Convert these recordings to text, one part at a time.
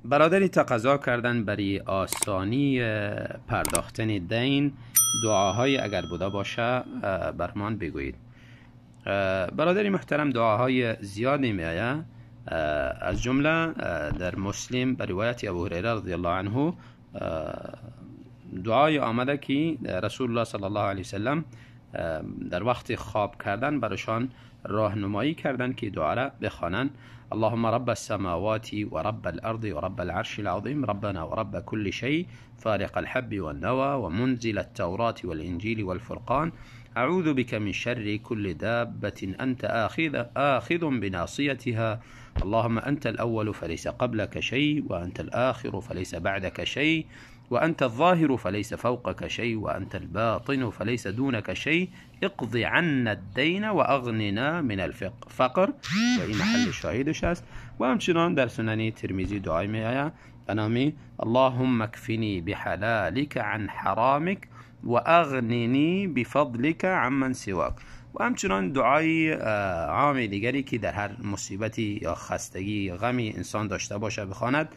برادری تقاضا کردن برای آسانی پرداختن دین دعاهای اگر بوده باشه برمان بگویید. برادری محترم، دعاهای زیادی میآید، از جمله در مسلم به روایت ابو هریره رضی الله عنه دعای آمده که رسول الله صلی الله علیه وسلم در وقت خواب کردن برشان راهنمایی کردن که دعا را بخوانند. اللهم رب السماوات ورب الأرض ورب العرش العظيم ربنا ورب كل شيء فارق الحب والنوى ومنزل التوراة والإنجيل والفرقان أعوذ بك من شر كل دابة أنت آخذ بناصيتها اللهم أنت الأول فليس قبلك شيء وأنت الآخر فليس بعدك شيء وأنت الظاهر فليس فوقك شيء وأنت الباطن فليس دونك شيء اقض عنا الدين وأغننا من الفقر. و این محل شاهدش است. و همچنان در سنن ترمذی دعای می آید به نام اللهم اكفني بحلالك عن حرامك وأغنني بفضلك عمن سواك. و همچنان دعای عام دیگری که در هر مصیبتی یا خستگی غمی انسان داشته باشه بخواند: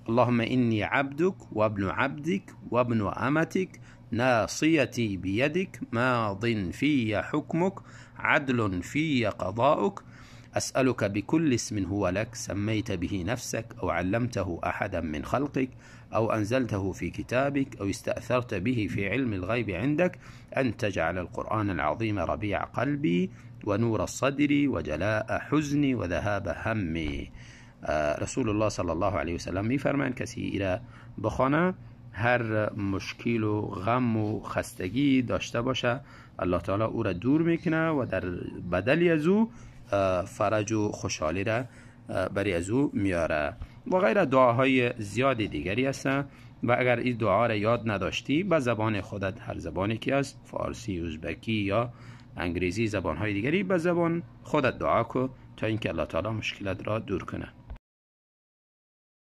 اللهم إني عبدك وابن عبدك وابن أمتك ناصيتي بيدك ماض في حكمك عدل في قضاؤك أسألك بكل اسم هو لك سميت به نفسك أو علمته أحدا من خلقك أو أنزلته في كتابك أو استأثرت به في علم الغيب عندك أن تجعل القرآن العظيم ربيع قلبي ونور صدري وجلاء حزني وذهاب همي. رسول الله صلی الله علیه وسلم میفرمایند کسی ایره بخوانه هر مشکل و غم و خستگی داشته باشه الله تعالی او را دور میکنه و در بدل از او فرج و خوشحالی را برای از او میاره و غیر دعاهای زیاد دیگری هستن. و اگر این دعا را یاد نداشتی به زبان خودت، هر زبانی که است، فارسی، ازبکی یا انگریزی، زبانهای دیگری، به زبان خودت دعا کن تا اینکه الله تعالی مشکلت را دور کنه.